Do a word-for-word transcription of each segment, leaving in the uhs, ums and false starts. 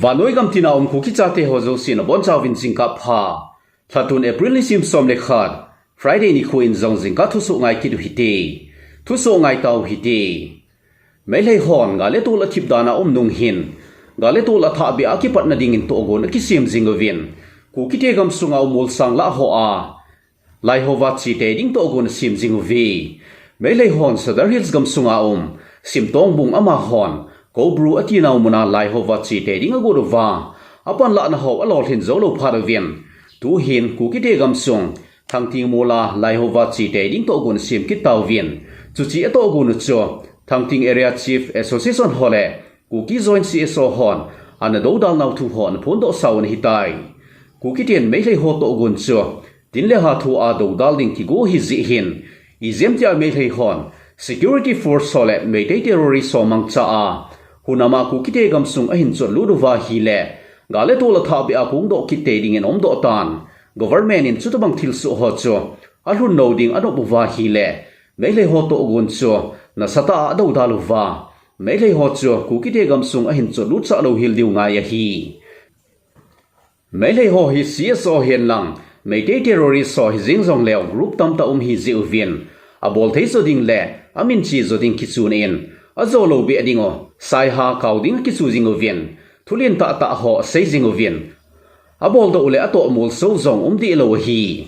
Vannoi gam tina um Kuki chate ho jousen abonchauvin jingkah pha. Lhatun April nisim som le khat, Friday nikho in jong jingkah thusoh ngai kit u hite. Thusoh ngai tau hite. Meitei hon gal le tol athip dan a um nung hin, gal le tol athah beh a kipatna dingin tohgon akisem jing uvin, Kukite gamsunga um molsang lah hoa Lai hova chetei ding tohgon asem jing uve. Meitei hon Sadar Hills gamsunga um Simtongbung, amahon Koubru atinau muna Lai hova chetei ding agot uva, apanlahna ho alolhin jou lou phat uvin, tuhin Kukite gamsung Thangting mola Lai hova chetei ding tohgon asem kit tauvin, chuche atohgon u chu Thangting Area Chief Association ho le Kuki Joint C S O hon ana dodal nau thu ho ana phondoh sau ana hitai. Kukiten Meitei ho tohgon chu tin le ha thu a dodal ding kigo ahi jeh hin, ijemtia Meitei hon security force ho le Meitei terrorist ho mangcha a hunam a Kukite gamsung ahin chotlut uva ahile, gal le tol athah beh a kong doh kit tei dingin aumdoh tan. Government in chutobang thilsoh ho chu alhun lou ding anop uva ahile, Meitei ho tohgon chu nasatah a adodal uva, Meitei ho chu Kukite gamsung ahin chotlut sah lou hel diu ngai ahi. Meitei ho hi C S O hihen lang, Meitei terrorist ho hijeng jongleu group tamtah um ahi jeh uvin, abol thei jo ding le amin che jo ding kichun in, ajo lou beh ding u, saiha kau ding akichu jing uvin, thulen tahtah ho asei jing uvin, aboldoh u le atoh molso jong um deh lou ahi.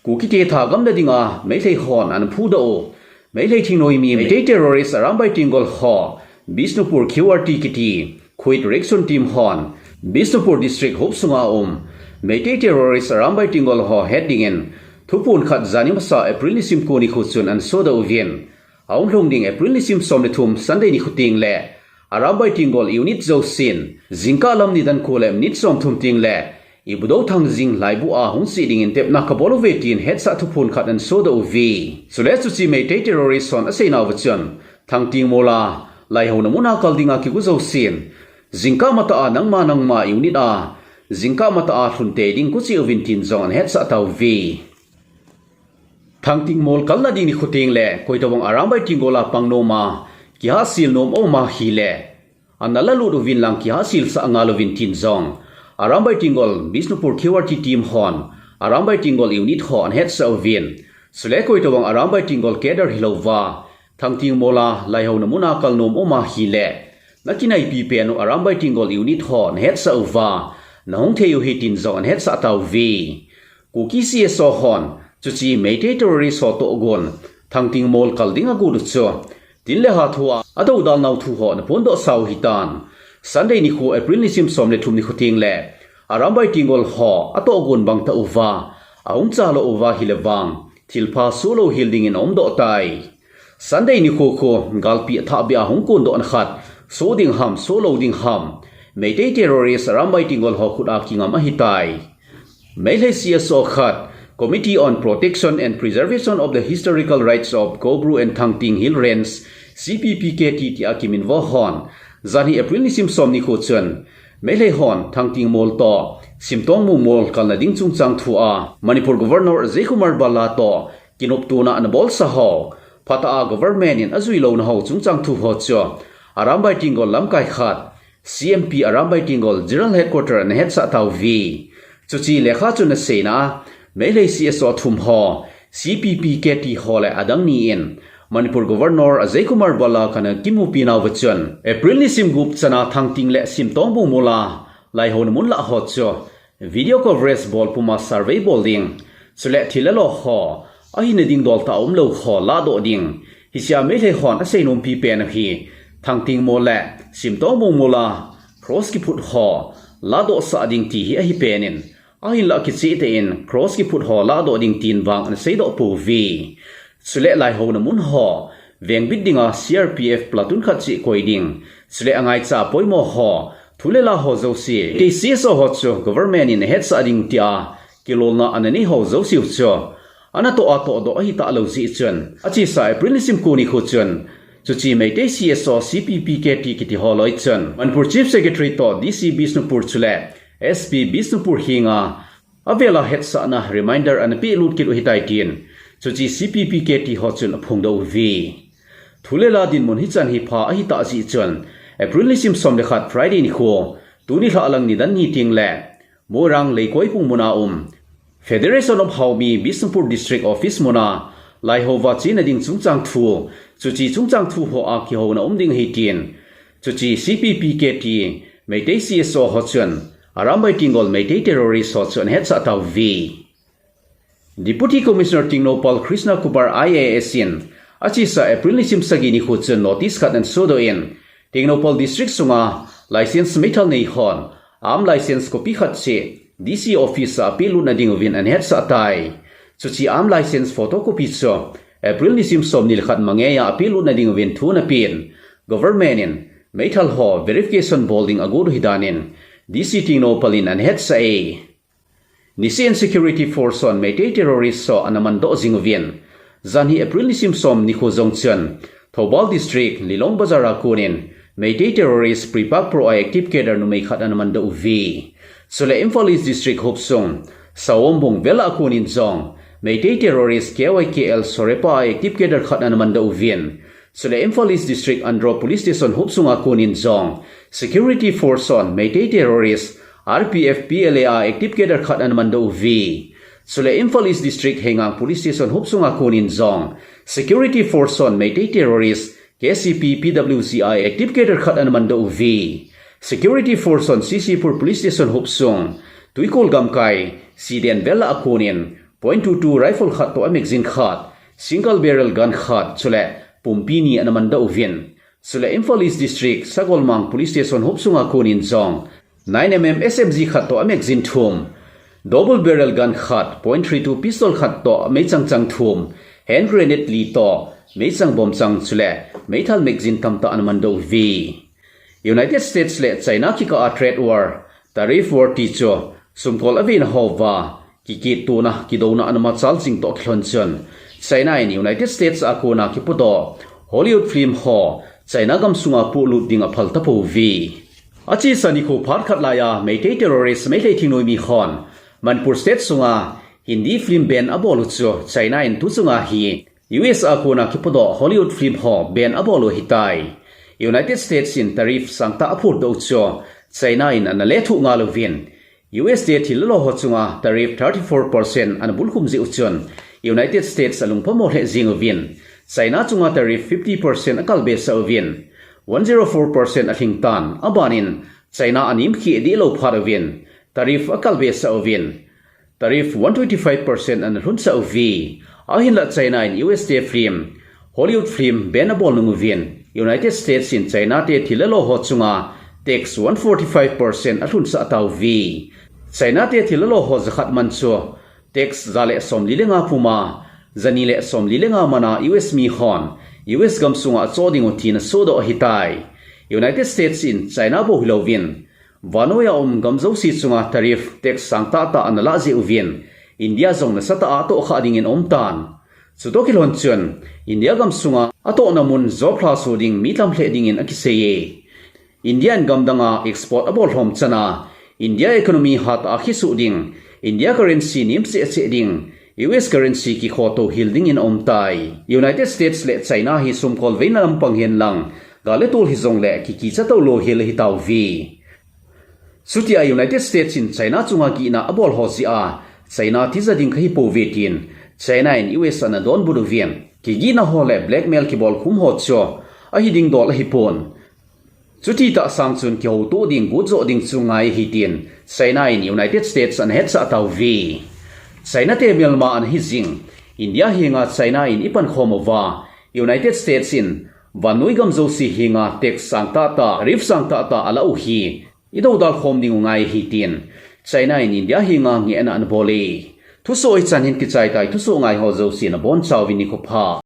Kukite thagamna dinga Meitei hon ana phudoh u, Meitei thingnoimi Meitei terrorist Arambai Tenggol ho Bishnupur Q R T kiti Quick Reaction Team hon Bishnupur District hopsunga um Meitei terrorist Arambai Tenggol ho het dingin thuphon khat jani masa April nisim ko nikho chun ana sodoh uvin, ahung lhung ding April nisim som le thum Sunday nikho teng le Arambai Tenggol unit jousen jingkah lam nidan ko le minute som thum teng le Ibudou Thangjing laibu a hung che dingin tepna kabol uve tin hetsah thuphon khat ana sodoh uve. Chule chuche Meitei terrorist hon aseinauva chun, Thangting mola Lai houna muna kal dinga kigo jousen jingkah matah a nangma nangma unit a jingkah matah a lhun tei ding kiche uvin tin jong ana hetsah tauve. Thangting mol kalna ding nikho teng le koitobang Arambai Tenggol a pang nom a, kihahsel nom aum ahile, ana lalut uvin lang kihahsel sah ngal uvin tin jong Arambai Tenggol Bishnupur Q R T team hon Arambai Tenggol unit ho ana hetsah uvin. Chule koitobang Arambai Tenggol cadre hilouva, Thangting mola Lai houna muna kal nom aum ahile, nakinaipi pen u Arambai Tenggol unit ho nahetsah uva, nahung thei u ahi tin jong ana hetsah tauve. Kuki C S O hon chuche Meitei terrorist ho tohgon Thangting mol kal ding agot u chu tin le ha thu a adodal nau thu ho ana phondoh sau ahitan. Sunday nikho April nisim som le thum nikho teng le Arambai Tenggol ho atohgon bang tauva, ahung chalou uva ahile vang thilpha soh lou hel dingin aumdoh tai. Sunday nikho kho galpi athah beh a hung kondohna khat soh ding ham, soh lou ding ham, Meitei terrorist Arambai Tenggol ho khut a kingam ahitai. Meitei C S O khat, Committee on Protection and Preservation of the Historical Rights of Koubru and Thangting Hill Range, C P P K T tia kiminvo hon, janhi April nisim som nikho chun, Meitei hon Thangting mol toh Simtongbung mol kalna ding chungchang thu a Manipur Governor Ajay Kumar Bhalla toh kinoptona ana bolsa ho, phatah a government in ajui louna ho chungchang thu ho chu Arambai Tenggol lamkai khat, C M P Arambai Tenggol General Headquarter ana hetsah tauve. Chuche lekha chun aseina a, Meitei C S O thum ho, C P P K T ho le adang ni in Manipur Governor Ajay Kumar Bhalla kana kimupi nauva chun, April nisim gup chana Thangting le Simtongbung mola Lai houna mun lah ho chu video coverage bol puma survey bol ding, chule thil le lo ho, ahina ding dol tah a umlou ho lahdoh ding, hichea Meitei hon aseinompi pen u hi, Thangting mol le Simtongbung mola cross kiphut ho lahdoh sah ding ti hi ahi pen in, ahinlah kicheh tah in cross kiphut ho lahdoh ding tin vang ana seidoh pouve. Chule Lai houna mun ho vengbit dinga C R P F platoon khat cheh koi ding, chule angaicha poimo ho, thu le la ho jouse, Meitei C S O ho chu government in ahetsah ding tia kilolna ana nei ho jouse u chu ana toh a tohdoh ahi talou jeh chun, achesa April nisim ko nikho chun, chuche Meitei C S O C P P K T kiti ho loi chun Manipur Chief Secretary toh D C Bishnupur chule S P Bishnupur henga avela hetsahna reminder ana pehlut kit u ahitai tin, chuche C P P K T ho chun aphongdoh uve. Thu le la dinmun hichan hi pha ahitah jeh chun, April nisim som le khat Friday nikho, tuni lhahlang nidan ni tengle Moirang Leikoipung muna um Federation of Haomi Bishnupur District Office muna laihouva chena ding chungchang thu, chuche chungchang thu hoa kihouna um ding ahi tin, chuche C P P K T Meitei C S O ho chun Arambai Tenggol Meitei terrorist ho chu anahetsah tauve. Deputy Commissioner Tengnoupal Krishna Kumar I A S in achesa April nisim sagi nikho chun notice khat anasodoh in, Tengnoupal District sunga license meithal neihon arm license copy khat cheh D C office a apelutna dinguvin anahetsah tai. Chuche arm license photocopy chu April nisim somni le khat mangeiya apelutna dinguvin thu anapen, government in meithal ho verification bol ding agot u ahi danin D C Tengnoupal in anahetsah e. Niseh in security force hon Meitei terrorist ho anamandoh jinguvin, janhi April nisim som nikho jong chun Thoubal District, Lilong Bazar a konin Meitei terrorist Prepak Pro a active cadre numei khat anamandoh uve. Chule Imphal East District hopsung Sawombung vel a konin jong Meitei terrorist K Y K L Sorepa a active cadre khat anamandoh uvin. Chule Imphal East District Andro Police Station hopsunga konin jong security force hon Meitei terrorist R P F P L A a active cadre khat anamandoh uve. Chule Imphal East District Heingang Police Station hopsunga konin jong security force hon Meitei terrorist K C P P W G a active cadre khat anamandoh uve. Security force hon C C Pur Police Station hopsung Tuikol gamkai Siden vel a konin point two two rifle khat toh a magazine khat, single barrel gun khat, chule pumpi ni anamandoh uvin. Chule Imphal East District, Sagolmang Police Station hopsunga konin jong nine M M S M G khat toh a magazine thum, double barrel gun khat, point three two pistol khat toh meichang chang thum, hand grenade li toh meichang bom chang chule meithal magazine tamtah anamandoh uve. United States le China kikah a trade war, tariff war ti chu sumkol avena houva kikittohna, kidouna ana machal jing toh kilhon chun, China in United States a kona kipodoh Hollywood film ho China gamsunga polut ding aphal tapouve. Achesa nikho phat khat laiya Meitei terrorist Meitei thingnoimi hon Manipur State sunga Hindi film ban abol u chu China in tuchunga hi U S a kona kipodoh Hollywood film ho ban abol u ahitai. United States in tariff sangtah aphutdoh u chu China in analethuh ngal uvin, U S te thil le lo ho chunga tariff thirty-four percent anabulkhum jeh u chun United States alungphamo lheh jing uvin, China chunga tariff fifty percent akalbesah uvin, one zero four percent alhingtan, abanin China anemkheh dehlou phat uvin, tariff akalbesah uvin, tariff one twenty-five percent analhunsah uve. Ahinlah China in U S te film, Hollywood film ban abol nung uvin, United States in China te thil le lo ho chunga tax one forty-five percent alhunsah tauve. China te thil le lo ho jakhat man chu tax ja le somli le nga puma, jani le somli le nga mana U S mihon U S gamsunga achoh ding u tin asodoh ahitai. United States in China bou hilouvin, vannoiya um gam jouse chunga tariff, tax, sangtah tah analah jeh uvin, India jong nasatah a atohkhah dingin aumtan. Chutoh kilhon chun, India gamsunga atohna mun job lhaso ding mi tam lheh dingin akiseiye. India in gamdanga export abol lhom chana, India economy hatah a kisuh ding, India currency nem cheh cheh ding, U S currency kikhoto hel dingin aumtai. United States le China hi sumkol veina lampang henlang, gal le tol hijongle kikicha toulou hel ahitauve. Chutia United States in China chunga gihna abol ho jeh a, China tija ding kahipouve tin, China in U S anadonbut uvin, kigihna ho le blackmail kibolkhum ho chu ahiding dol ahipon. Chuti tah sang chun kihoutoh ding, gotjoh ding chu ngai ahi tin, China in United States anahetsah tauve. China te melma ana hijing, India henga China in ipankhom uva, United States in vannoi gam jouse henga tax sangtah tah, tariff sangtah tah alah u hi, idoudal khom ding u ngai ahi tin, China in India henga ngehna anabol e. Thusoh hichan hin kichaitai, thusoh ngai ho jouse nabonchauvin nikho pha.